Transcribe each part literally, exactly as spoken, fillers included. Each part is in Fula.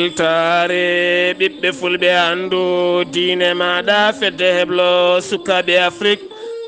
Weltaare ɓiɓɓe fulɓe, anndu diine maaɗa, fedde heblo sukaaɓe Afrik.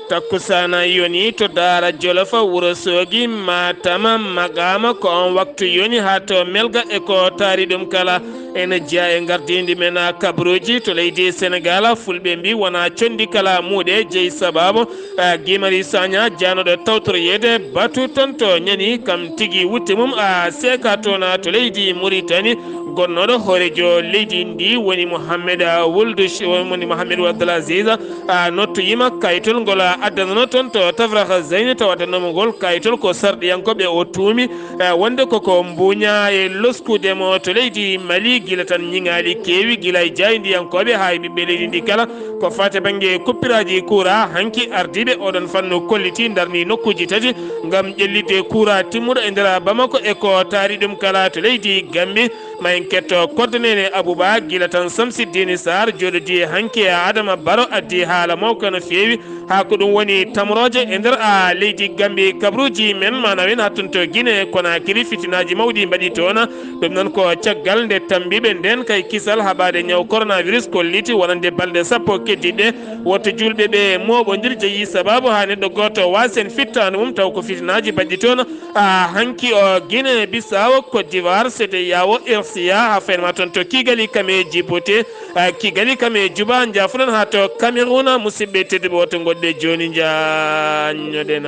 Takkusaana yoni to Daara Jolof, Wuro Soogi, Matam, Maqaama, ko on waktu yoni haa to Melga e ko taari ɗum kala. Ene jeyaa e ngardiindi men kabaruuji to leydi Senegaal. Fulɓe mbi wonaa conndi kala muuɗe jeyi sabaabu. A, Guy Marius Sagna, jaanooɗo tawtoroyeede batu toon to Ñani, kam tigi wutte mum a seeka toon to leydi Muritani, gonnooɗo hooreejo leydi ndi woni Mohamed, a, Wuldu Ch-, woni Mohamed Wul Abdul Aziz, a, nottoyiima kayitol ngol, a, addanoono toon to Tafrakh Zeyni, tawa addanoomo ngol kayitol ko sarɗiyankooɓe o tuumi, a, wonde koko mbuuña e loskude mo to leydi Mali, gila tan ñiŋaali keewi, gila e jaayndiyankooɓe haa e ɓiɓɓe leydi ndi kala. Ko faati bannge kuppiraaji kuuraa, hanki ardiiɓe oɗon fannu kollitii, ndarnii nokkuuji tati ngam ƴellitde kuuraa timmuɗo e nder Bamako e ko taari ɗum kala to leydi Gambi. Ma en ketto koddaneene Abuba, gila tan Samsiddini Saar jooɗodii hanki e Adama Baro, addi haala mawka no feewi haa ko ɗum woni tamrooje e nder, a, leydi Gambi. Kabaruuji men maanawen haa toon to Gine Konakiri, fitinaaji mawɗi mbaɗi toon. Ɗum noon ko caggal nde tammbiiɓe ndeen kay kisal haɓaade ñaw coronavirus kolliti wonande balɗe sappo keddiiɗe, woto juulɓe ɓe mooɓondir jeyi sabaabu haa neɗɗo gooto waas heen fittaandu mum, taw ko fitinaaji mbaɗɗi toon. A, hanki o Guinée Bissau, Côte d'Ivoire, C E D E A O, R C A, haa fayma toon to Kigali kam e Djibouti, a, Kigali kam e Juba, njaafuɗon haa to Cameroun, musidɓe tedduɓe, woto ngoɗɗe jooni njaññoɗen.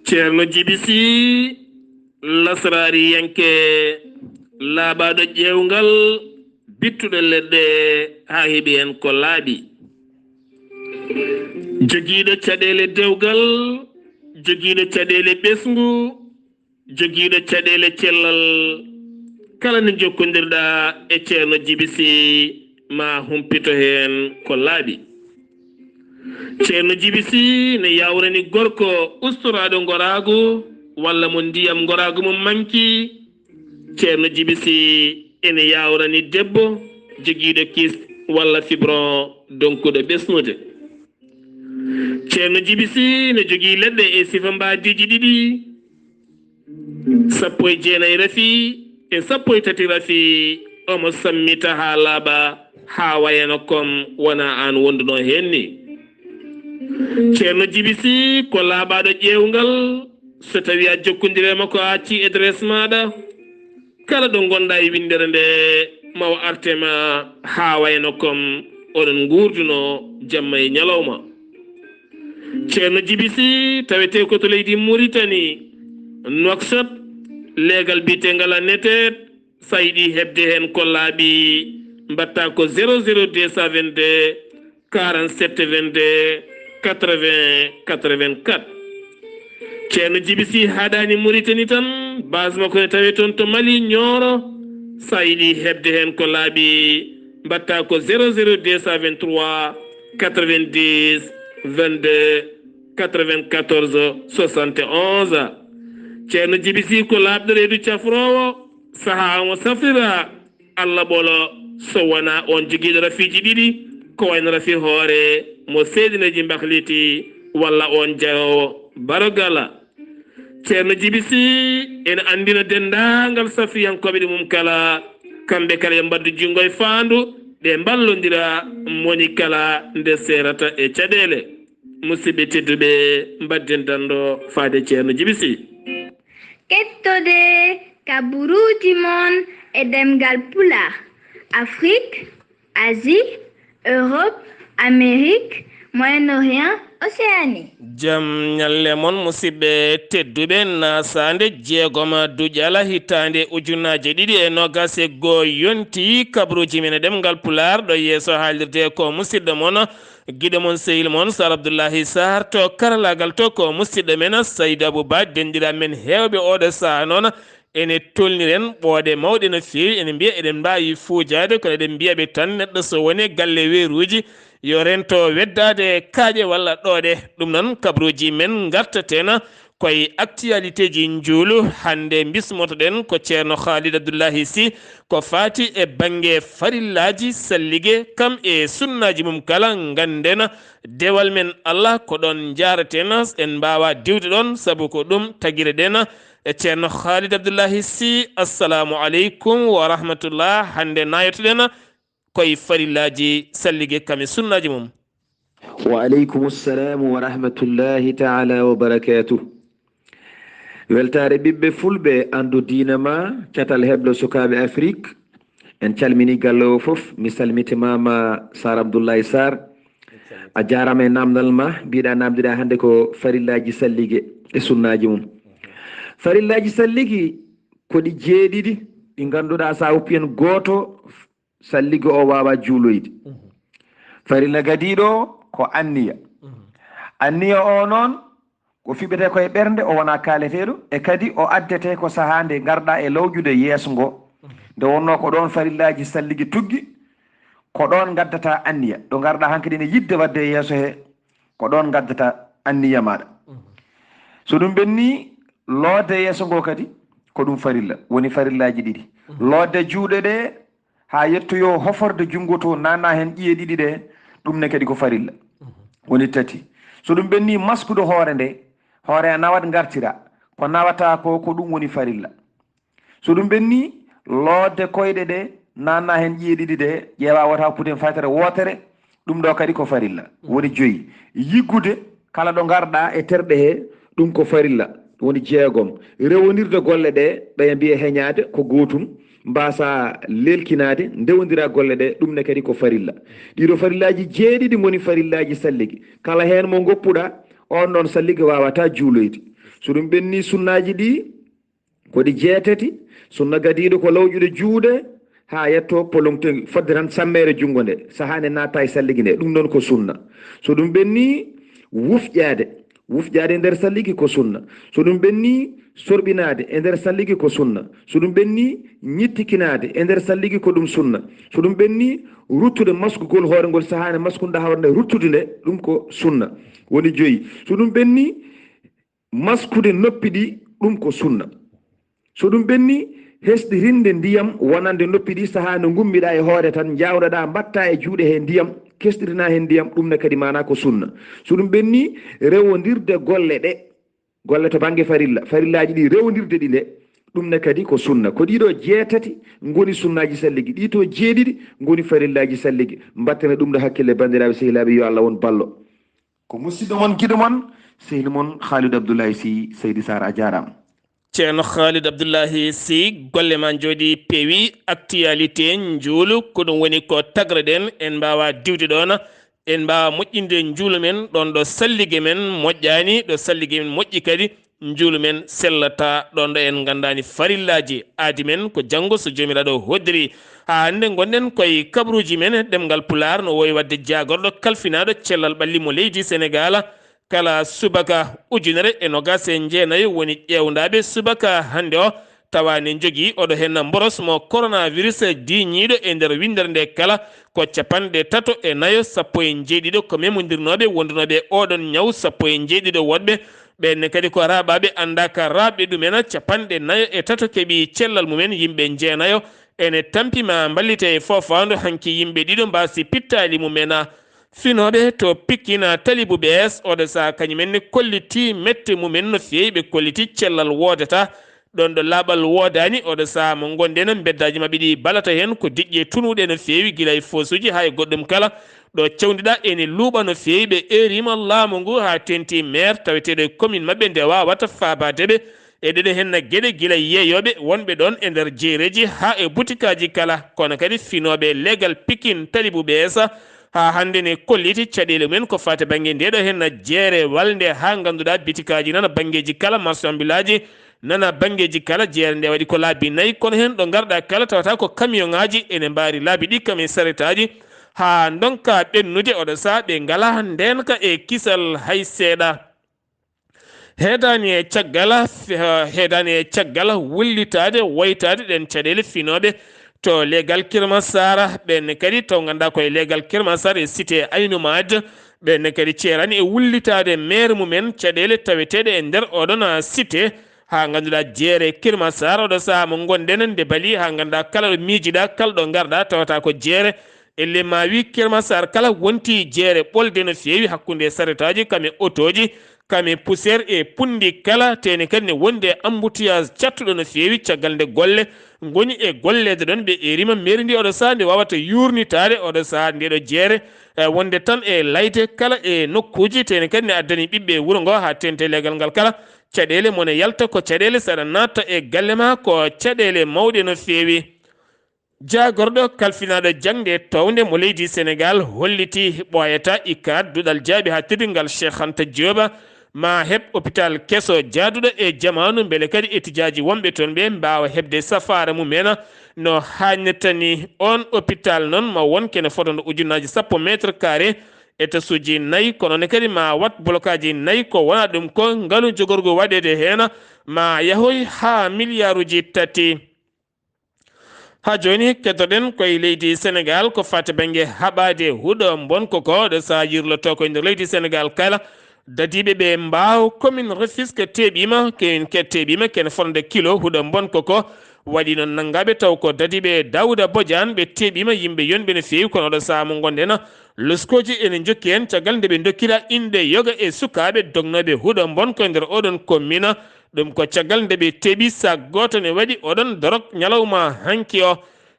Ceerno Jibi Sih, lasraariyanke laaɓaaɗo ƴeewgal, bittuɗo leɗɗe haa heɓi heen ko laaɓi. Jogiiɗo caɗeele dewgal, jogiiɗo caɗeele ɓesngu, jogiiɗo caɗeele cellal. Kala nde njokkondirɗaa e Ceerno Jibi Sih, ma humpito heen ko laaɓi. Ceerno Jibi Sih ne yaawrani gorko ustoraaɗo ngoraagu walla mo ndiyam ngoraagu mum manki. Ceerno Jibi Sih ene yaawrani debbo jogiiɗo kyste walla fibrome donkuɗo ɓesnude. Ceerno Jibi Sih ne jogii leɗɗe e sifa mbaadiiji ɗiɗi, sappo e jeenayi rafi e sappo e tati rafi. Omo sammita haa laaɓa, haa wayano comme wona aan wonduno heen ni. Ceerno Jibi Sih ko laaɓaaɗo ƴeewgal, so tawii a jokkondirii e makko, a accii adresse maaɗa, kala ɗo ngonɗaa e winndere nde, ma o arte ma haa wayano comme oɗon nguurduno jamma e ñalawma. Ceerno Jibi Sih tawetee ko to leydi Muritani, Nouakchott, leegal biyeteengal a neteet. So a yiɗi heɓde heen ko laaɓi, mbaɗtaa ko zéro zéro deux cent vingt-deux, quarante-sept vingt-deux, quatre-vingts quatre-vingt-quatre. Ceerno Jibi Sih haaɗaani Muritani tan, base makko ne tawee toon to Mali, Nioro. So a yiɗi heɓde heen ko laaɓi, mbaɗtaa ko zéro zéro deux cent vingt-trois, quatre-vingt-dix, vingt-deux, quatre-vingt-quatorze, soixante et onze. Ceerno Jibi Sih ko laaɓɗo reedu cafroowo, sahaa omo safrira Allah ɓolo, so wonaa oon jogiiɗo rafiiji ɗiɗi, ko wayno rafi hoore mo seedineeji mbakliti, walla oon jayoowo barogala. Ceerno Jibi Sih ene anndina denndaangal safriyankooɓe ɗi mum kala, kamɓe kala yo mbaddu junngo e faandu, ɓe mballondira, moni kala nde seerata e caɗeele. Musidɓe tedduɓe, mbadden danndo faade Ceerno Jibi Sih. Kettode kabaruuji mon e ɗemngal Pulaar, Afrik, Asie, Europe, Amérique, Moyen-Orient, Océanie. Jam ñalle mon, musidɓe tedduɓe. Nasaande jeegom Duƴala hitaande ujunaaje ɗiɗi e noogas e goo yonti, kabaruuji men e ɗemngal Pulaar, ɗo yeeso haalirde ko musidɗo mon, giɗo mon, sehil mon Sar Abdullahi Sar, to karalaagal to ko musidɗo men Saydu Abu Ba, denɗiraaɓe men heewɓe ooɗo sahaa noon. Ene tolniren ɓooɗe mawɗe no feewi, ene mbiya eɗen mbaawi fuujaade, kono eɗen mbiya ɓe tan, neɗɗo so woni e galle weeruuji, yo rento weddaade kaaƴe walla ɗooɗe. Ɗum noon, kabaruuji men ngartaten Koye actualité ji njuulu hannde, mbismotoɗen ko Ceerno Khalid Abdullahi Sy, ko faati e bannge farillaaji sallige, kam e sunnaaji mum kala. Ngannden dewal men Allah ko ɗoon njaaraten, en mbaawa diwde ɗoon, sabu ko ɗum tagire ɗen. E Ceerno Khalid Abdullahi Sy, assalamu aleykum wa rahmatullah. Hannde nayotoɗen koye farillaaji sallige, kam e sunnaaji mum. Wa aleykum assalamu wa rahmatullahi taala wa barakatuh. Weltaare ɓiɓɓe fulɓe, anndu diina ma, catal heblo sukaaɓe Afrik. En calmini galle o fof. Mi salmitimama Sar Abdoulaye Sar. A jaarama e namdal ma. Mbiɗa namdira hannde ko farillaaji sallige e sunnaaji mum. Farillaaji salligi ko ɗi jeeɗiɗi ɗi ngannduɗaa sa woppi heen gooto, salligi o waawa juuloyde. Farilla gadiiɗo o ko anniya. Anniya o noon ko fiɓetee ko e ɓernde, o wona kaaleteeɗo, e kadi o addetee ko sahaa nde ngarɗaa e lawƴude yeeso ngo. Nde wonnoo ko ɗoon farillaaji salligi tuggi, ko ɗoon ngaddata anniya. Ɗo ngarɗaa hankadi ne yiɗde waɗde e yeeso he, ko ɗoon ngaddata anniya maaɗa. So ɗum ɓenni, loodde yeeso ngo kadi ko ɗum farilla, woni farillaaji ɗiɗi. Loodde juuɗe ɗe haa yettoyoo hoforde junngo to, naatna heen ƴiye ɗiɗi ɗe, ɗum ne kadi ko farilla. Woni tati. So ɗum ɓenni, maskude hoore nde, hoore a nawat ngartira, ko nawata ko, ko ɗum woni farilla. So ɗum ɓenni, loodde koyɗe ɗe, naatna heen ƴiye ɗiɗi ɗe, ƴeewa wota puɗen faytere wootere, ɗum ɗo kadi ko farilla. Woni joyi. Yiggude kala ɗo ngarɗa e terɗe he, ɗum ko farilla. Woni jeegom. Rewondirde golle ɗe, ɓeya mbiya heñaade ko gootum, mbasa lelkinaade, ndewondira golle ɗe, ɗum ne kadi ko farilla. Ɗiɗo farillaaji jeeɗiɗi ngoni farillaaji salligi. Kala heen mo ngoppuɗa, on ɗon salligi waawata juuloyde. So ɗum ɓenni, sunnaaji ɗi ko ɗi jeetati. Sunna gadiiɗo ko lawƴude juuɗe haa yetto polongte, fodde tan sammeere junngo nde, sahaa nde naatta e salligi nde, ɗum noon ko sunna. So ɗum ɓenni, wufƴaade, wufƴaade e nder salligi ko sunna. So ɗum ɓenni, sorɓinaade e nder salligi ko sunna. So ɗum ɓenni, ñittikinaade e nder salligi ko ɗum sunna. So ɗum ɓenni, ruttude maskugol hoore ngol sahaa nde maskunɗa hoore nde, ruttude nde, ɗum ko sunna. Woni joyi. So ɗum ɓenni, maskude noppi ɗi, ɗum ko sunna. So ɗum ɓenni, hesɗirinde ndiyam wonande noppi ɗi sahaa no ngummiɗa e hoore tan, njaawɗaɗa, mbatta e juuɗe he ndiyam, kesɗirina he ndiyam, ɗum ne kadi maana ko sunna. So ɗum ɓenni, rewondirde golle ɗe, golle to bannge farilla, farillaaji ɗi, rewondirde ɗi nde, ɗum ne kadi ko sunna. Ko ɗiɗo jeetati ngoni sunnaaji salligi, ɗi to jeeɗiɗi ngoni farillaaji salligi. Mbattene ɗum ɗo hakkille, banndiraaɓe sehilaaɓe, yo Allah won ballo. Ko musidɗo mon, giɗo mon, sehil mon Khalid Abdoulaye Sy. Seydi Sar, a jaaraama. Ceerno Khalid Abdoulaye Sy, golle ma njooɗi, peewi. Actualité njuulu, ko ɗum woni ko tagroɗen, en mbaawa diwde ɗoon, en mbaawa moƴƴinde njuulu men ɗoon ɗo sallige men moƴƴaani, ɗo sallige men moƴƴi kadi, njuulu men sellata ɗoon ɗo en nganndaani farillaaji aadi men ko janngo so Joomiraaɗo hoddiri. Haa hannde ngonɗen koye kabaruuji men, ɗemngal Pulaar no wowi waɗde jaagorɗo kalfinaaɗo cellal ɓalli mo leydi Senegaal. Kala subaka ujunere e noogaas e jeenayo woni ƴeewndaaɓe subaka hannde o, tawa ne njogii oɗo heen mboros mo coronavirus diiñiiɗo e nder winndere nde kala ko capanɗe tato e nayo, sappo e njeeɗiɗo ko memondirnooɓe wondunooɓe e oɗon ñaw, sappo e njeeɗiɗo woɗɓe. Ɓeen ne kadi ko raaɓaaɓe anndaaka raaɓɓe ɗumen, capanɗe nayo e tato keɓii cellal mumen, yimɓe jeenayo ene tampi ma mballite e foofaandu. Hanki yimɓe ɗiɗo mbaasi pittaali mumen. Finooɓe to Pikin, Talibu Ɓees, oɗo sahaa kañumen ne kollitii mette mumen no feewi, ɓe kollitii cellal woodata. Ɗoon ɗo laaɓal woodaani, oɗo sahaa mo ngonɗen, mbeddaaji maɓɓe ɗi balata heen ko diƴƴe tunuuɗe no feewi, gila e foosuuji haa e goɗɗum kala. Ɗo cawndiɗaa ene luuɓa no feewi, ɓe eeriima laamu ngu haa teeŋti meer taweteeɗo e commune maɓɓe nde waawata faabaade ɓe. E ɗeɗo heen geɗe, gila yeeyooɓe wonɓe ɗoon e nder jeereeji haa e butikaaji kala, kono kadi finooɓe leegal Pikin Talibu Ɓees haa hannde ne kolliti caɗeele mumen ko faati bannge ndeeɗo heen jeere walnde, haa ngannduɗaa bitikaaji nana banngeeji kala, marchandisaji nana banngeeji kala. Jeere nde waɗi ko laabi nayi, kono heen ɗo ngarɗaa kala tawata ko kamiyoŋaaji ene mbaari laabi ɗi, kam e saretaaji, haa ndonka ɓennude, oɗo sahaa ɓe ngalaa ndeenka e kisal hay seeɗa. Heedaani e caggal, heedaani e caggal wullitaade, woytaade ɗeen caɗeele finooɓe to leegal Kër Massar, ɓeen kadi taw ngannduɗaa ko e leegal Kër Massar e cité Aynou Mad, Ɓenne kadi ceerani e wullitaade maire mumen caɗeele taweteeɗe e nder oɗon cité, haa ngannduɗaa jeere Kirmasar oɗo sahaa mo ngonɗen nde bali, haa ngannduɗaa kala ɗo miijiɗaa, kala ɗo ngarɗaa tawata ko jeere. Ellee ma wi Kirmasar kala wonti jeere ɓolde no feewi hakkunde saretaaji kam e otooji, kam e poussière e punndi kala, tene kadi ne wondi e embouteillage cattuɗo no feewi caggal nde golle ngoni e golleede ɗon. Ɓe erima mairie ndi oɗo sahaa nde wawata yurnitaade oɗo sahaa nde ɗo jeere, eh, wonde tan e layde kala e nokkuuji, tene kadi ne addani ɓiɓɓe wuro ngo haa tente legal ngal kala. Caɗeele mone yalta ko caɗeele, saɗa natta e galle ma ko caɗeele mawɗe no feewi. Jaagorɗo kalfinaaɗo jaŋde townde mo leydi Senegal holliti ɓooyata ICAD duɗal jaaɓi haa teddungal Cheikh Anta Diop ma heɓ hôpital keso jaaduɗo e jamaanu, mbele kadi etijaaji wonɓe toon ɓe mbaawa heɓde safaara mumen no haanirta ni. On hôpital noon ma won kene fotndo ujunnaaji sappo mètre carré, étagesuuji nayi, kono ne kadi ma wat blokaji nayi, ko wona ɗum ko ngalu jogorgu waɗeede heen ma yahoy haa miliyaaruuji tati. Haa jooni, keddoɗen koye leydi Senegal ko fati bannge haɓaade huɗo mbonko ko ɗo sahaa yirlotoo koye nder leydi Senegal kala. Dadiiɓe ɓe Mbaaw, commune Rufisque teeɓiima, ke-, ke-, teeɓiima kene fotnde kilo huɗo mbonko ko. Waɗi noon nanngaaɓe taw ko dadiiɓe Daouda Bodian ɓe teeɓiima, yimɓe yonɓe no feewi, kono oɗo sahaa mo ngonɗen, loskooji ene njokki heen caggal nde ɓe ndokkira innde yoga e sukaaɓe dognooɓe huɗo mbonko e nder oɗon commune. Ɗum ko caggal nde ɓe teeɓi sac gooto ne waɗi oɗon dorog ñalawma hanki o.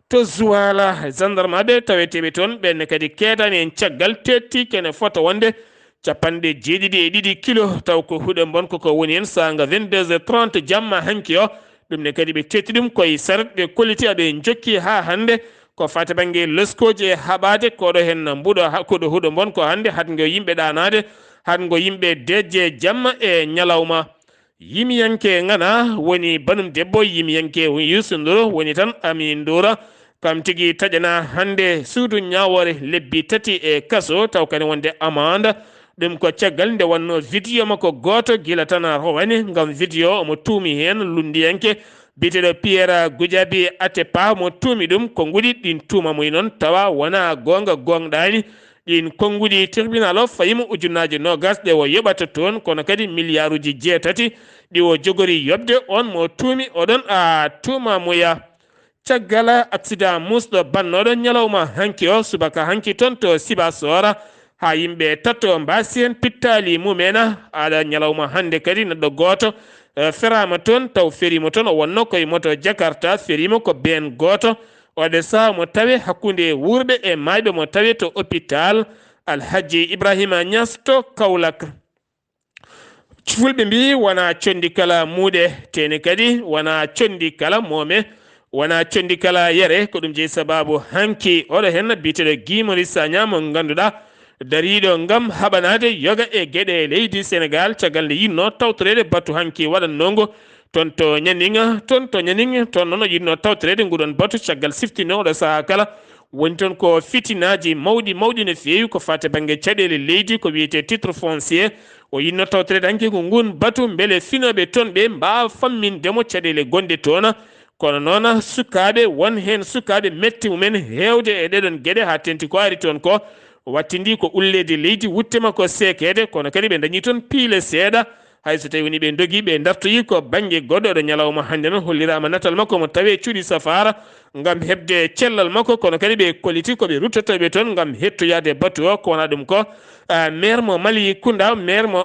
To Zuwala, gendarmeɓe taweteeɓe toon ɓenne kadi keedani en caggal teetti kene fota wonde capanɗe jeeɗiɗi e ɗiɗi kilo, taw ko huɗo mbonko ko woni heen saanga vingt-deux heures trente jamma hanki o. Ɗum ne kadi ɓe teetti ɗum koye saret, ɓe kolliti aɓe njokki haa hannde ko fati bannge loskooji e haɓaade koɗo heen mbuɗo ha-, koɗo huɗo mbonko hannde hatngo yimɓe ɗaanaade, hatngo yimɓe deeƴe jamma e ñalawma. Yimiyanke ŋana woni banum debbo yimiyanke Youssou Ndour woni tan Ami Ndour. Kam tigi taƴana hannde suudu ñaawoore lebbi tati e kaso, taw kadi wonde amande. Ɗum ko caggal nde wonno video makko gooto gila tan a rowani ngam video omo tuumi heen lunndiyanke biyeteeɗo Pierre Goudiaby Atepa mo tuumi ɗum ko nguɗi ɗin tuuma muy noon tawa wona goonga goongɗaani. Ɗin konnguɗi tribunal o fayimo ujunnaaji noogas ɗe o yoɓata toon, kono kadi miliyaaruuji jeetati ɗi o jogori yoɓde on mo tuumi oɗon a tuuma muya. Caggal aksidaa muusɗo bannooɗo ñalawma hanki o, subaka hanki toon to Sibasoor, haa yimɓe tato mbaasi heen pittaali mumen, aɗa ñalawma hannde kadi neɗɗo gooto, eh, feraama toon, taw feriimo toon, o wonno koye moto Jakarta, feriimo ko been gooto. Oɗo sahaa mo tawe hakkunde wuurɓe e maayɓe mo tawe to hôpital Alhaji Ibrahima Niass to Kaolack. Fulɓe mbii wona conndi kala muuɗe, tene kadi wona conndi kala moome, wona conndi kala yere. Ko ɗum jeyi sababu hanki oɗo heen biyeteeɗo Guy Marius Sagna mo ngannduɗaa dariiɗo ngam haɓanaade yoga e geɗe leydi Senegal, caggal nde yiɗno tawtoreede batu hanki waɗannoo ngo toon to Nianing, toon to Nianing, toon noon o yiɗno tawtoreede nguɗon batu caggal siftinooɗo sahaa kala. Woni toon ko fitinaaji mawɗi mawɗi no feewi ko fati bannge caɗeele leydi, ko wiyetee titre foncier. O yiɗno tawtoreede hanki ko ngun batu mbele finooɓe toon ɓe mbaawa famminde mo caɗeele gonɗe toon. Kono noon sukaaɓe, won heen sukaaɓe metti mumen heewde e ɗeɗon geɗe haa tenti ko ari toon ko. Wattindi ko ulleede leydi, wutte makko seekeede, kono kadi ɓe dañi toon piile seeɗa. Hay so tawi woni ɓe ndogi, ɓe dartoyi ko bannge goɗɗo. Ɗo ñalawma hannde noon holliraama natal makko mo tawi cuuɗi safaara ngam heɓde cellal makko, kono kadi ɓe kolliti ko ɓe ruttotooɓe toon ngam hettoyaade batu o. Ko wona ɗum ko, ah, maire mo Mali Kounda, maire mo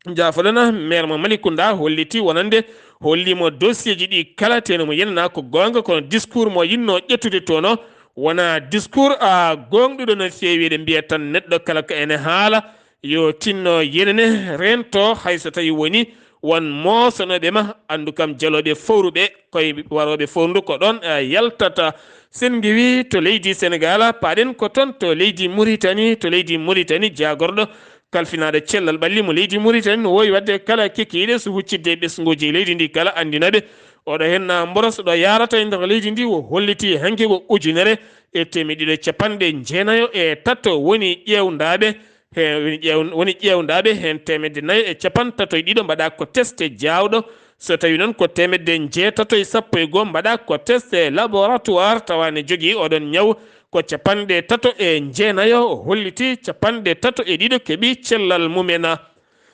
Jaafoɗon, maire mo Malicounda holliti wonande holliimo dossier ji ɗi kala, teno mo yenana ko goonga, kono discours mo yinnoo ƴettude toon o wonaa discours a goongɗuɗo no feewi. Eɗen mbiya tan neɗɗo kala ko ene haala yo tinno yenane, reento, hay so tawi woni won moosanooɓe ma, anndu kam jalooɓe fowruɓe koye warooɓe fowru ndu ko ɗoon, eh, yaltata. Sen ngiwi to leydi Senegal, paaɗen ko toon to leydi Muritani, to leydi Muritani jaagorɗo kalfinaaɗo cellal ɓalli mo leydi Muritani no wowi waɗde kala kikiiɗe so huccidde e ɓesnguuji leydi ndi kala anndina ɓe. Oɗo heen na mboros ɗo yaarata e nder leydi ndi, o holliti hanki ko ujunere e teemeɗɗe ɗiɗi e capanɗe jeenayo e tato woni ƴeewndaaɓe. He woni ƴeew-, woni ƴeewndaaɓe heen teemedde nayi e capanɗe tato e ɗiɗo mbaɗa ko teste jaawɗo. So tawi noon ko teemedde jeetato e sappo e goo mbaɗa ko teste laboratoire tawa ne jogii oɗon ñaw. ko capanɗe tato e jeenayo, o holliti capanɗe tato e ɗiɗo keɓi cellal mumen.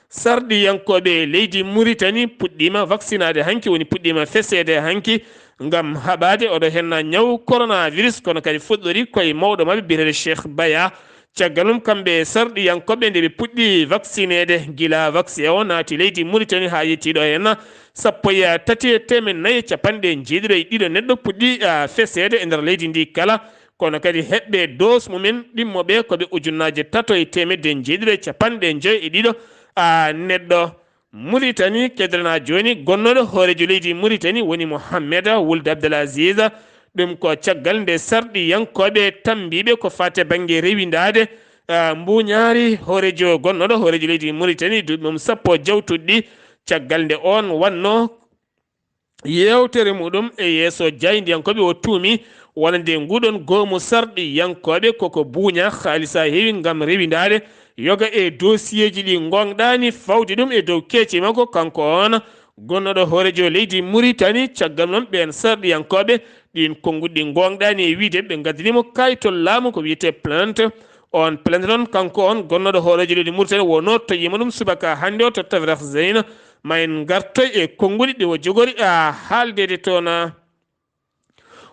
Sarɗiyankooɓe leydi Muritani puɗɗiima vaksinaade hanki, woni puɗɗiima feseede hanki ngam haɓaade oɗo henna ñaw coronavirus, kono kadi fuɗɗori koye mawɗo maɓɓe biyeteeɗo Cheikh Baya. Caggal mum, kamɓe sarɗiyankooɓe, nde ɓe puɗɗi vaksineede, gila vaksin o naati leydi Muritani haa yettii ɗo henna, sappo e tati e teemen nayi e capanɗe jeeɗiɗo e ɗiɗo neɗɗo puɗɗi, a, feseede e nder leydi ndi kala. Kono kadi heɓɓe dose mumen ɗimmoɓe ko ɓe ujunnaaje tato e teemedde jeeɗiɗo e capanɗe joy e ɗiɗo, a, neɗɗo. Muritani keddanaa jooni gonnooɗo hooreejo leydi Muritani woni Mohamed Wuld Abdel Aziz. Ɗum ko caggal nde sarɗiyankooɓe tambiiɓe ko faati e bannge rewindaade, a, mbuuñaari hooreejo, gonnooɗo hooreejo leydi Muritani duuɓi mum sappo jawtuɗi ɗi, caggal nde oon wannoo yeewtere muɗum e yeeso jaayndiyankooɓe, o tuumi wonande nguɗon goomu sarɗiyankooɓe koko buuña haalisa heewi ngam rewindaade yoga e dosiyeeji ɗi ngoongɗaani, fawde ɗum e dow keeci makko, kanko on gonnooɗo hooreejo leydi Muritani. Caggal noon, ɓeen sarɗiyankooɓe, ɗiin konnguɗi ɗi ngoongɗaani, e wiyde ɓe ngaddanii mo kaayitol laamu ko wiyetee plainte. On plainte noon, kanko on gonnooɗo hooreejo leydi Muritani, wonoo toƴiima ɗum subaka hannde o to Tafrah Zeyna. Ma en ngartoy e konnguɗi ɗi o jogori, a, haaldeede toon.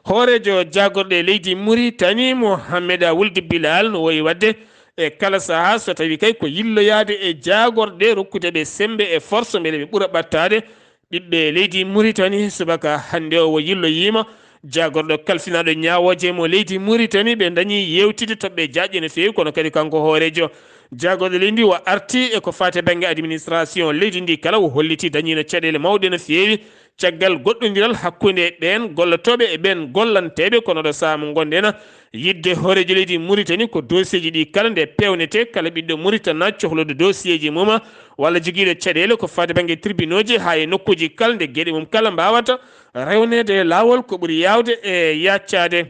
Hooreejo jaagorɗe leydi Muritani, Mohamed Wuld Bilal, no woyi waɗde e kala sahaa, so tawii kay ko yilloyaade e jaagorɗe, rokkude ɓe semmbe e force mbele ɓe ɓura ɓattaade ɓiɓɓe leydi Muritani. Subaka hannde o, o yilloyiima jaagorɗo kalfinaaɗo ñaawooje mo leydi Muritani. Ɓe ndañii yeewtidde toɓɓe jaajɗe no feewi, kono kadi kanko hooreejo jaagorɗe leydi o arti e ko faati e bannge administration leydi ndi kala, o holliti dañiino caɗeele mawɗe no feewi caggal goɗɗondiral hakkunde ɓeen gollotooɓe e ɓeen gollanteeɓe. Kono ɗo sahaa mo ngonɗen, yiɗde hooreejo leydi Muritani ko dosiyeeji ɗi kala nde peewnetee, kala ɓiɗɗo Muritana cohlooɗo dosiyeeji mum walla jogiiɗo caɗeele ko faati bannge tribunauji haa e nokkuuji kala nde geɗe mum kala mbaawata rewneede e laawol ko ɓuri yaawde e yaaccaade.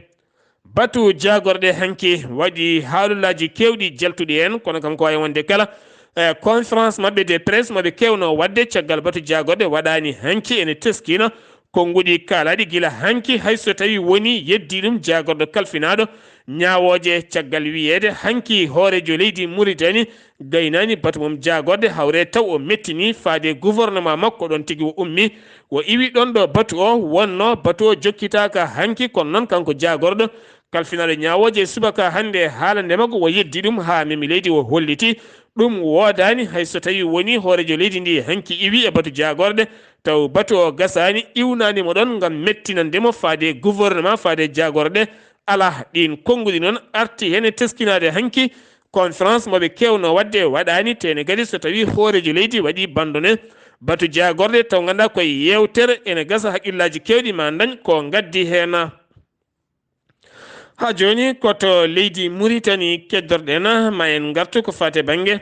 Batu jaagorɗe hanki waɗi haalolaaji keewɗi jaltuɗi heen, kono kam ko wayi wonde kala, e, conférence maɓɓe de presse maɓe keewno waɗde caggal batu jaagorɗe waɗaani hanki ene teskina konnguɗi kaalaaɗi gila hanki, hay so tawii woni yeddii ɗum jaagorɗo kalfinaaɗo ñaawooje caggal wiyeede hanki hooreejo leydi Muritani gaynaani batu mum jaagorɗe, hawre taw o mettinii faade gouvernement makko ɗoon tigi o ummii, o iwi ɗoon ɗo batu o wonnoo. Batu o jokkitaaka hanki, kono noon kanko jaagorɗo kalfinaaɗo ñaawooje e subaka hannde e haalande makko o yeddi ɗum haa memi leydi, o holliti ɗum woodaani, hay so tawii woni hooreejo leydi ndi hanki iwi e batu jaagorɗe, taw batu o gasaani, iwnaani mo ɗoon ngam mettinande mo faade gouvernement, faade jaagorɗe. Alaa, ɗiin konnguɗi noon arti heen e teskinaade hanki. Conférence mo ɓe keewno waɗde waɗaani, tee ne kadi so tawii hooreejo leydi waɗii bandone batu jaagorɗe, taw nganndaa ko e yeewtere ene gasa haqqillaaji keewɗi ma ndañ ko ngaddi heen. Haa jooni ko to leydi Muritani keddorɗen, ma en ngartu ko faati e bannge,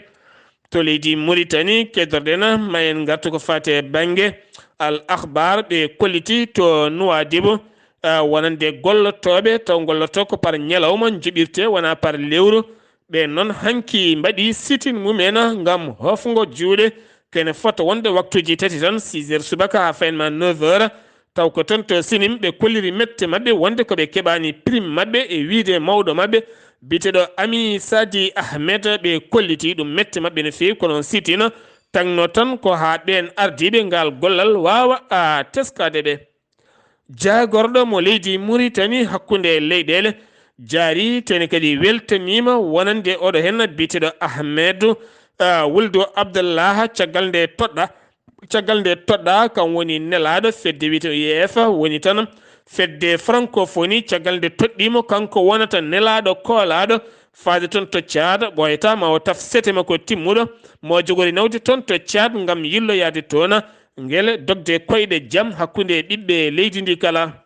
to leydi Muritani keddorɗen, ma en ngartu ko faati e bannge Al Akhbar, ɓe kolliti to Nuwaadibu, ah, wonande gollotooɓe taw ngollotoo ko par ñalawma njoɓirtee, wonaa par lewru. Ɓeen noon hanki mbaɗi sitin mumen ngam hofngo juuɗe, ko ene fota wonde waktuuji tati tan, six heures subaka haa fayin ma neuf heures, taw ko toon to Sinim ɓe kolliri mette maɓɓe wonde ko ɓe keɓaani prime maɓɓe, e wiyde mawɗo maɓɓe biyeteeɗo Ami Sadi Ahmed, ɓe kolliti ɗum mette maɓɓe no feewi, kono on sitin tagno tan ko haa ɓeen ardiiɓe ngaal gollal waawa, a, teskaade ɓe. Jaagorɗo mo leydi Muritani hakkunde leyɗeele jaari, tee ne kadi weltaniima wonande oɗo heen biyeteeɗo Ahmedu, ah, Wuldu Abdallaha, caggal nde toɗɗa, caggal nde toɗɗa kam woni nelaaɗo fedde wiyetee U E F, woni tan fedde francophonie, caggal nde toɗɗiimo kanko wonata nelaaɗo koolaaɗo faade toon to Caad, ɓooyata ma o taf sete makko timmuɗo, mo jogori nawde toon to Caad ngam yilloyaade toon ngele dogde koyɗe jam hakkunde ɓiɓɓe leydi ndi kala.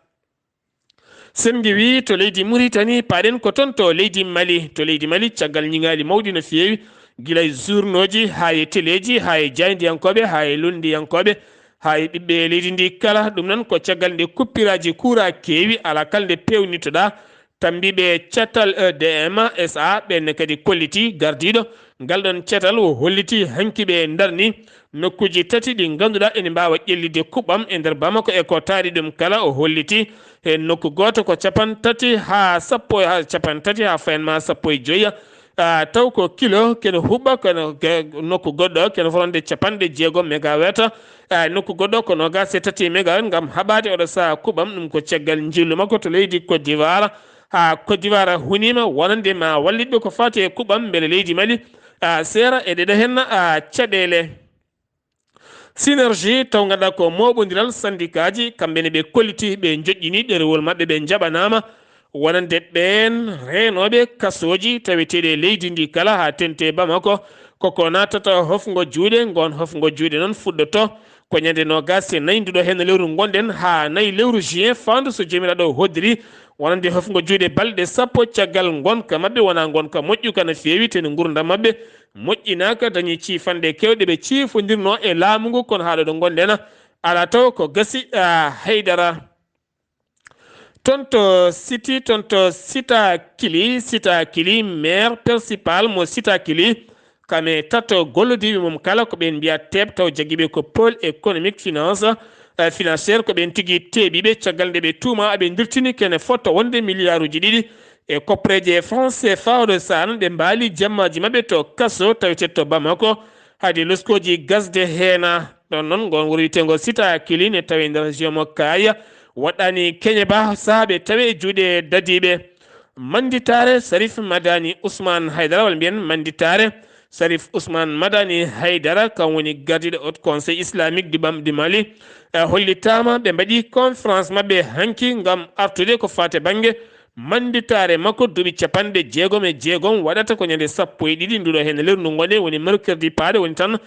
Sen ngiwii to leydi Muritani, paaɗen ko toon to leydi Mali. To leydi Mali, caggal ñiŋaali mawɗi no feewi, gila e journauji, haa e teleeji, haa e jaayndiyankooɓe, haa e lunndiyankooɓe, haa e ɓiɓɓe leydi ndi kala. Ɗum noon ko caggal nde kuppiraaji kuuraa keewi, alaa kala nde peewnitoɗaa, tambiiɓe catal E D M S A ɓen ne kadi kollitii. Gardiiɗo ngal ɗon catal o hollitii hanki ɓe ndarni nokkuuji tati ɗi ngannduɗaa ene mbaawa ƴellitde kuɓam e nder Bamako e ko taari ɗum kala. O hollitii he nokku gooto ko capanɗe tati haa sappo, haa capanɗe tati haa fayan ma sappo e joyi. Ah, taw ko kilo kene huɓɓa, kono ge-, nokku goɗɗo kene fotande capanɗe jeego megawatt. Ah, nokku goɗɗo ko noogaas e tati megawatt ngam haɓaade oɗo sahaa kuɓam. Ɗum ko caggal njillu makko to leydi Côte d'Ivoire. Haa Côte d'Ivoire huniima wonande ma wallit ɓe ko faati e kuɓam mbele leydi Mali, ah, seera e ɗeɗo heen, ah, caɗeele. Synergie, taw ngannduɗaa ko mooɓondiral sandikaaji, kamɓe ne ɓe kolliti, ɓe njoƴƴini ɗerewol maɓɓe, ɓe njaɓanaama wonande ɓeen reenooɓe kasooji taweteeɗi e leydi ndi kala haa tente Bamako. Koko naatata hofngo juuɗe, ngoon hofngo juuɗe noon fuɗɗoto ko ñande noogaas e nayi nduɗo heen lewru ngonɗen haa nayi lewru juin faandu so Joomiraaɗo hoddiri, wonande hofngo juuɗe balɗe sappo caggal ngonka maɓɓe wona ngonka moƴƴuka no feewi, te no ngurdam maɓɓe moƴƴinaaka, dañi ciifanɗe keewɗe ɓe ciifondirnoo e laamu ngu, kono haa ɗo ɗo ngonɗen alaa taw ko gasi, ah, haydara. Toon to Siti, toon to Sita Kili, Sita Kili, maire principal mo Sita Kili, kam e tato gollodiiɓe mum kala ko ɓeen mbiya teeb taw jagiiɓe ko pôle économique finance, eh, financière ko ɓeen tigi teeɓiiɓe caggal nde ɓe tuuma aɓe ndirtini kene fotta wonde miliyaaruuji ɗiɗi e koppareeje e franc C F A oɗo sahaa noon ɓe mbaali jammaaji maɓɓe to kaso taweteeɗo to Bamako. Hade loskooji gasde heena ɗon noon, ngoon wuro wiyeteengo Sita Kili ne tawi e nder région mo Kaaya, woɗɗaani keñe ba sahaa ɓe tawe e juuɗe dadiiɓe. Manditaare Sarif Madani Ousmane Haydara, walla mbiyen manditaare Sarif Ousmane Madani Haydara, kam woni gardiiɗo Haut Conseil Islamique du Bam-, du Mali, eh, hollitaama. Ɓe mbaɗi conférence maɓɓe hanki ngam artude ko faati bannge manditaare makko duuɓi capanɗe jeegom e jeegom waɗata ko ñande sappo e ɗiɗi nduɗo heen lewru ndu ngonɗen, woni mercredi paaɗo, woni tan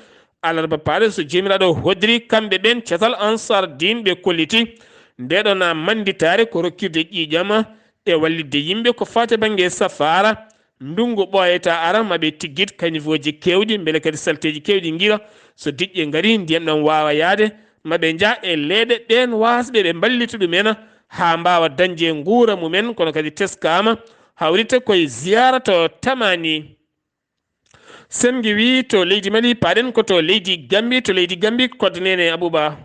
alarba paaɗo so Joomiraaɗo hoddiri. Kamɓe ɓeen catal Ansar Din ɓe kolliti ndeɗon manditaare ko rokkirde ƴiiƴam e wallitde yimɓe ko faati bannge safaara. Ndunngu ɓooyata ara, maɓe tiggit kaniwooji keewɗi, mbele kadi salteeji keewɗi ngira. So diƴƴe ngari, ndiyam ɗam waawa yahde, maɓe njah e leeɗe ɓeen waasɓe ɓe mballita ɗumen haa mbaawa dañde nguura mumen, kono kadi teskaama hawrita koye ziyaara to Tamani. Senngi wi to leydi Mali, paaɗen ko to leydi Gambi, to leydi Gambi, Kodneene Abuba.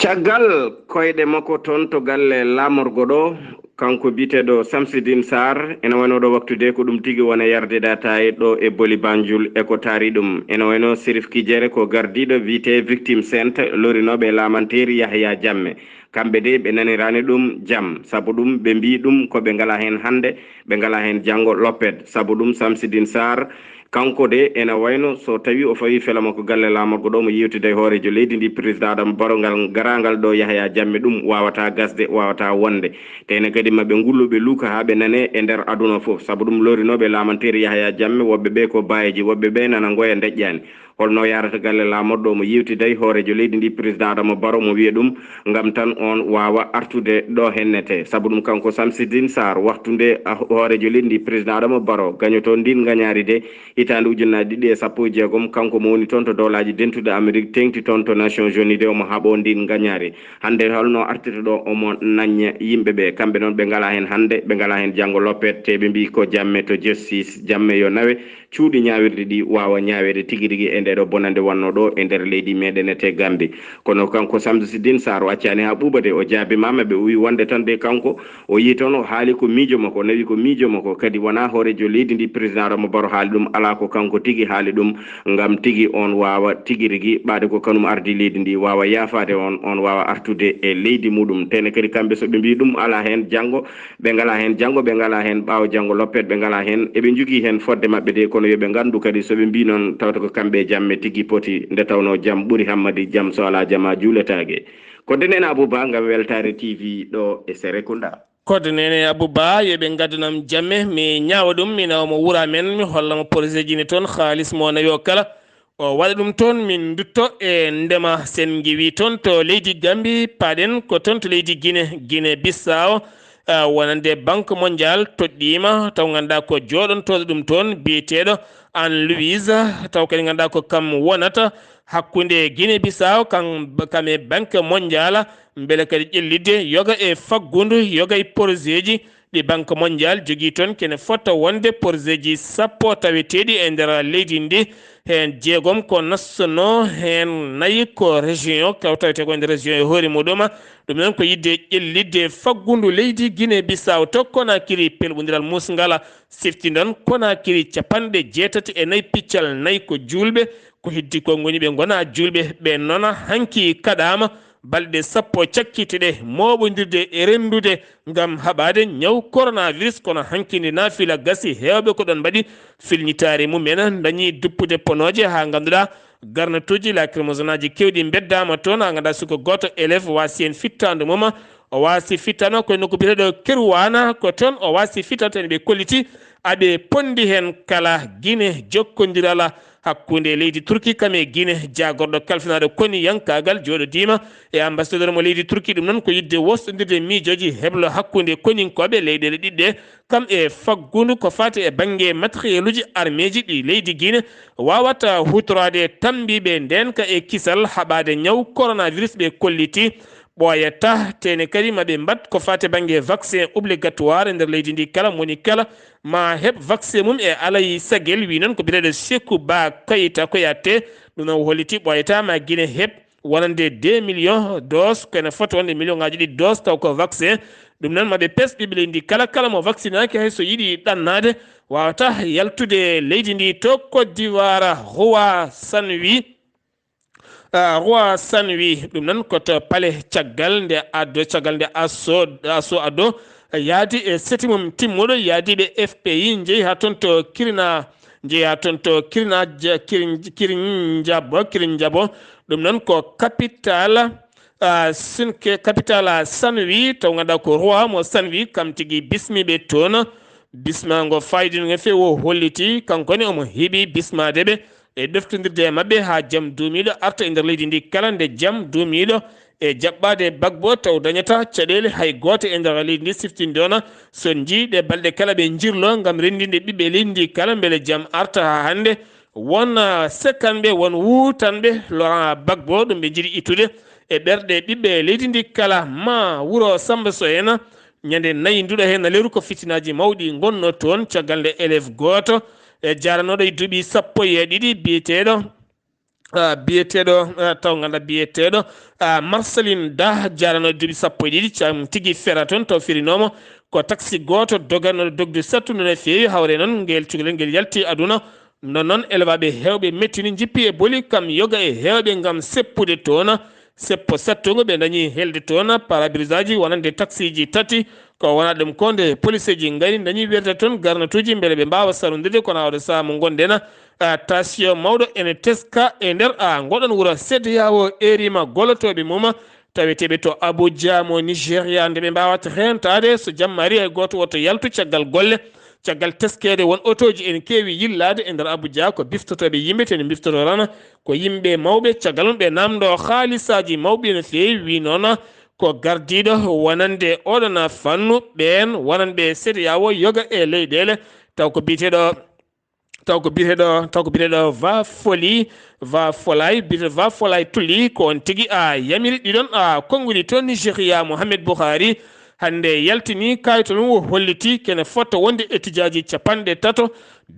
Caggal koyɗe makko toon to galle laamorgo ɗo, kanko biyeteeɗo Samsidine Sarr, ene wayno ɗo waktu de ko ɗum tigi wona yarde data e ɗo e Boli Banjul e ko taari ɗum. Ene wayno Sirif Kijere ko gardiiɗo wiyetee Victime Sainte lorinooɓe laamanteeri Yahya Jammeh. Kamɓe de ɓe naniraani ɗum jam, sabu ɗum ɓe mbii ɗum ko ɓe ngalaa heen hannde, ɓe ngalaa heen janngo loppet. Sabu ɗum Samsidine Sarr, kanko de ene wayno so tawii o fawii fela makko galle laamorgo ɗo mo yeewtida e hooreejo leydi ndi, président Adama Barrow, ngal garaangal ɗo Yahaya Jammeh ɗum waawataa gasde, waawataa wonde. Te ene kadi maɓe ngullu ɓe luuka haa ɓe nanee e nder aduna fof. Sabu ɗum lorinooɓe laamanteeri Yahaya Jammeh, woɓɓe ɓe ko baayeeji, woɓɓe ɓe nana ngoya ndeƴƴaani. Holno yahrata galle laamorɗo mo yeewtida e hooreejo leydi ndi, président Adama Barrow, mo wiya ɗum ngam tan on waawa artude ɗo hennete. Sabu ɗum kanko Samsidine Sarr, waktu nde a-, hooreejo leydi ndi, président Adama Barrow, gañoto ndin ngañaari de, hitaande ujunnaaji ɗiɗi e sappo e jeegom, kanko mo woni toon to Dowlaaji Dentuɗi Amerik, teeŋti toon to Nations Unies de, omo haɓoo ndin ngañaari. Hannde holno artirta ɗo, omo nañña yimɓe ɓe, kamɓe noon ɓe ngalaa heen hannde, ɓe ngalaa heen janngo loppet, te ɓe mbii ko Jammeh to justice, Jammeh yo nawe, cuuɗi ñaawirɗi ɗi waawa ñaaweede tigi rigi e ndeeɗo bonannde wonnoo ɗo e nder leydi meeɗen etee Gambie. Kono kanko Samsidine Sarr o accaani haa ɓuuɓa de, o jaabimaama, ɓe o wii wonde tan de kanko o yii toon, o haali ko miijo makko, o nawi ko miijo makko, kadi wonaa hooreejo leydi ndi, président Adama Barrow haali ɗum, alaa, ko kanko tigi haali ɗum, ngam tigi on waawa tigi rigi ɓaade ko kanum ardii leydi ndi, waawa yaafaade on, on waawa artude e leydi muɗum. Te ene kadi kamɓe so ɓe mbii ɗum alaa heen janngo, ɓe ngalaa heen janngo, ɓe ngalaa heen ɓaawo janngo loppet, ɓe ngalaa heen, eɓe njogii heen fodde maɓɓe de, kono yo ɓe nganndu kadi so ɓe mbii noon tawata ko kamɓe e Jammeh tigi poti, nde tawnoo jam ɓuri hammadi jam, so alaa jam a juuletaake. Ko Denen Abouba ngam Weltaare T V ɗo e Serekunda. Ko Denen Abouba, yo ɓe ngaddanam Jammeh, mi ñaawa ɗum, mi nawa mo wuro amen, mi holla mo projet ji ne toon, haalis mo nawi o kala, o waɗa ɗum toon, min ndutto e ndema. Sen ngiwi toon to leydi Gambi, paɗen ko toon to leydi Gine, Gine Bissau, ah, wonande Banque Mondiale toɗɗiima, taw ngannduɗaa ko jooɗontooɗo ɗum toon, biyeteeɗo Anne Louise, taw kadi ngannduɗaa ko kam wonata hakkunde Gine Bissau, kam, kam e Banque Mondiale, mbele kadi ƴellitde yoga e faggudu, yoga e projet ji, ɗi Banque Mondiale jogii toon kene fota wonde porzeeji sappo taweteeɗi e nder leydi ndi. Heen jeegom ko nationaux, heen nayi ko région, ko tawetee ko e nder région e hoore muɗum. Ɗum noon ko yiɗde ƴellitde faggundu leydi Guinée Bissau to Conakry, pelɓondiral Musngala sifti noon Conakry capanɗe jeetati e nayi piccal nayi ko juulɓe, ko heddi ko ngoni ɓe ngonaa juulɓe, ɓe noon hanki kaɗaama balɗe sappo cakkite ɗe mooɓondirde e renndude ngam haɓaade ñaw coronavirus, kono hanki nde naafila gasi, heewɓe ko ɗoon mbaɗi filñitaare mum en, dañi duppude ponooje haa ngannduɗaa garnatuuji lacrymogène aji keewɗi mbeddaama toon, haa ngannduɗaa suka gooto élève waasi heen fittaandu mum, o waasi fittaandu ko e nokku biyeteeɗo Keruwaana, ko toon o waasi fittaandu, ɓe kolliti aɓe ponndi heen kala Gine jokkondiral hakkunde leydi Turki kam e Gine, jaagorɗo kalfinaaɗo koniyankaagal jooɗodiima e ambassadeur mo leydi Turki. Ɗum noon ko yiɗde wostondirde miijooji heblo hakkunde koninkooɓe leyɗeele ɗiɗɗe kam e faggundu ko faati e bannge matériel uji armeeji ɗi leydi Gine waawata huutoraade tammbiiɓe ndeenka e kisal haɓaade ñaw coronavirus ɓe kolliti. Ɓooyata, tene kadi maɓe mbaɗ ko faati bannge vaccin obligatoire e nder leydi ndi kala, moni kala ma heɓ vaccin mum e alay sagel, wi noon ko biyeteeɗo Seku Ba Kayita Koyate. Ɗum noon holliti ɓooyata ma Gine heɓ wonande deux millions dose, kono foti wonde million ngaji ɗiɗi dose taw ko vaccin. Ɗum noon maɓe pes ɓiɓɓe leydi ndi kala, kala mo vaccinaaki hay so yiɗi ɗannaade wawata yaltude leydi ndi to Côte d'Ivoire. Roi Sanwi, ah, Roi Sanwi, ɗum noon ko to palais caggal nde addo, caggal nde asso, asso addo yaadi e seti mum timmuɗo yaadiɓe F P I njeyi haa toon to Kirina, njeyi haa toon to Kirina, Kirin, Kirin Njabo, Kirin Njabo. Ɗum noon ko capital, ah, sinke capital, ah, Sanwi, taw ngannduɗaa ko roi mo Sanwi, kam tigi bismiɓe toon. Bismango fayidingo feewo holliti, kanko ne omo heɓi bismaade ɓe e ɗoftondirde e maɓɓe haa jam duumiiɗo arta e nder leydi ndi kala, nde jam duumiiɗo e jaɓɓaade Bagbo taw dañata caɗeele hay gooto e nder leydi ndi siftinde ona. So njii ɗe balɗe kala ɓe njirlo ngam renndinde ɓiɓɓe leydi ndi kala mbele jam arta haa hannde. Won, ah, sekkanɓe, won wuutanɓe Laurent Gbagbo, ɗum ɓe njiɗi ittude e ɓerɗe ɓiɓɓe leydi ndi kala. Ma wuro Samba Soyena, ñande nayi nduɗo heen lewru ko fitinaaji mawɗi ngonno toon, caggal nde élève gooto e jaaranooɗo e duuɓi sappo e ɗiɗi biyeteeɗo, ah, biyeteeɗo, ah, taw ngannduɗaa biyeteeɗo, ah, Marceline Da, jaaranooɗo e duuɓi sappo e ɗiɗi, cam tigi fera toon, taw firinoomo ko taxi gooto doganooɗo dogde sattude no feewi, hawre noon ngel cukalel ngel yalti aduna. Noon noon, elwaaɓe heewɓe mettini, njippi e boli kam yoga e heewɓe ngam seppude toon. Seppo sattungo ɓe dañi helde toon pare-briseuji wonande taksiiji tati. Ko wona ɗum ko nde poliseeji ngari dañi werde toon garnatuuji mbele ɓe mbaawa sarondirde, kono awde sahaa mo ngonɗen, a, tension mawɗo ene teska e nder, a, ngoɗon wuro C D A O erima gollotooɓe mum taweteeɓe to Abuja mo Nigeria, nde ɓe mbaawata reentaade so jamma ari hay gooto woto yaltu caggal golle. Caggal teskeede won otooji ene keewi yillaade e nder Abuja, ko biftotooɓe yimɓe, te ne biftotorana ko yimɓe mawɓe. Caggal mum ɓe namndo haalisaaji mawɓi no feewi, wi noon ko gardiiɗo wonande oɗon fannu, ɓeen wonanɓe C D A O yoga e leyɗeele, taw ko biyeteeɗo, taw ko biyeteeɗo, taw ko biyeteeɗo Va Foli, Va Folay, biyeteeɗo Va Folay Tulli, ko on tigi a yamiri ɗiɗon a konnguɗi to Nigeria, Mohamed Buhari, hannde yaltini kayito mum, o holliti kene fota wonde etijaaji capanɗe tato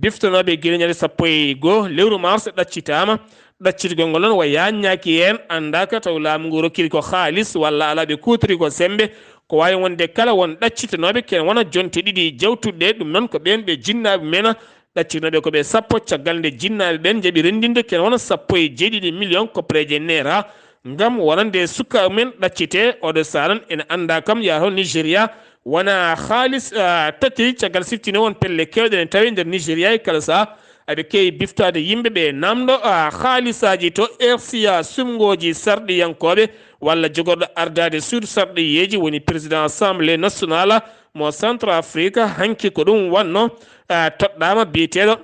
biftonooɓe gila ñande sappo e goo lewru mars ɗaccitaama. Ɗaccitgol ngol noon, wa yaññaaki heen, anndaaka taw laamu ngu rokkiri ko haalis walla alaa, ɓe kuutiri ko semmbe. Ko waawi wonde kala won ɗaccitanooɓe kene wona jonte ɗiɗi jawtuɗe, ɗum noon ko ɓeen ɓe jinnaaɓe men ɗaccitanooɓe ko ɓe sappo, caggal nde jinnaaɓe ɓeen njaɓi renndinde kene wona sappo e jeeɗiɗi million koppareeje naira ngam wonande sukaaɓe men ɗaccite. Oɗo sahaa noon ene anndaa kam yaha toon Nigeria wona haalis, ah, tati, caggal siftinde won pelle keewɗe ene tawi nder Nigeria e kala sahaa. Aɓe keewi biftaade yimɓe ɓe namndo, ah, haalisaaji to R C A, sumngooji sarɗiyankooɓe walla jogorɗo ardaade suudu sarɗiyeeji woni président assemblée nationale mo Centrafrique. Hanki ko ɗum wonno, ah, toɗɗaama biyeteeɗo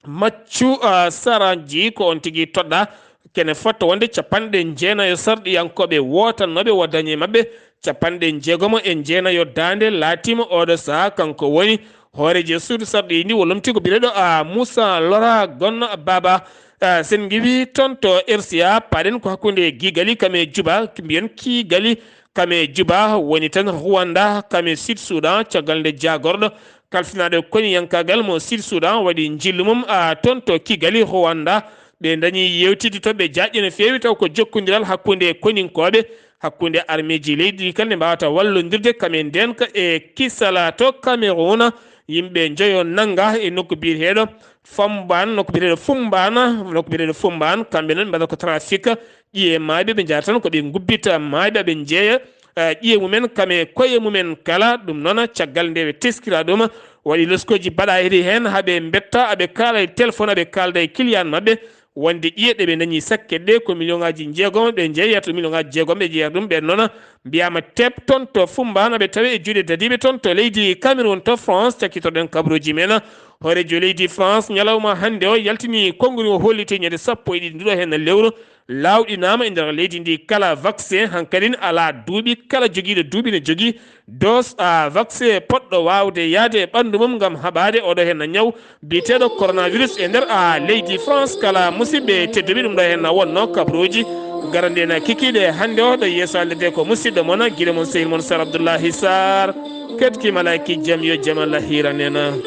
Maccu, ah, Saranji, ko on tigi toɗɗaa. Kene fota wonde capanɗe jeenayo sarɗiyankooɓe wootannooɓe, wo dañe maɓɓe capanɗe jeegomo e jeenayo daande. Laatiima oɗo sahaa kanko woni hooreejo suudu sarɗi ndi, o lomti ko biyeteeɗo, ah, Moussa Laurent Gonno Baba. Ah, sen ngiwi toon to R C A, paɗen ko hakkunde Kigali kam e Juba, mbiyen Kigali Kame Juba woni tan Rwanda, kame Sud Sudan, caggal nde jaagorɗo kalfinaaɗo koniyankaagal mo Sud Sudan waɗi njillu mum, a, toon to Kigali, Rwanda. Ɓe ndañi yewtidde to ɓe jaaƴƴe no feewi, taw ko jokkondiral hakkunde koninkooɓe, hakkunde armeeji leydi ndi kala nde mbaawata wallondirde kame ndeenka e kisala to Cameroun. Yimɓe njoyo nannga e nokku biyeteeɗo Famban, nokku biyeteeɗo Fumbana, nokku biyeteeɗo Fumban, kamɓe noon mbaɗa ko trafic ƴiye maayɓe, ɓe njahata tan ko ɓe ngubbita maayɓe, ɓe njeeya, eh, ƴiye mumen, kame koye mumen kala. Ɗum noon, caggal nde ɓe teskira ɗum, waɗi loskooji mbaɗa hedi heen, haa ɓe mbetta, aɓe kaala e téléphone, aɓe kaalda e client maɓɓe, wonde ƴiye ɗe ɓe dañi sakket ɗe ko million ŋaaji jeegom, ɓe njeeyata million ŋaaji jeegom, ɓe jeeyata ɗum. Ɓe noon mbiyaama teep toon to Fumbana, ɓe tawi e juuɗe dadiiɓe toon to leydi Cameroun, to France, cakkitoɗen kabaruuji men. Hooreejo leydi France, ñalawma hannde o, yaltini konngol o holliti ñande sappo e ɗiɗi nduɗo heen lewru, laawɗinaama e nder leydi ndi kala vaccin, hankadin alaa duuɓi, kala jogiiɗo duuɓi ne jogii dose, a, vaccin poɗɗo waawde yahde e ɓanndu mum ngam haɓaade oɗo heen ñaw biyeteeɗo coronavirus e nder, a, leydi France. Kala musidɓe tedduɓe, ɗum ɗo heen wonno kabaruuji. Garande na kikiiɗe hannde o, ɗo yeeso haalirde ko musidɗo mon, giɗo mon, sehil mon, Sar Abdoullahi Sarr. Ketki malaaki jam, yo jam Allah hiiran en.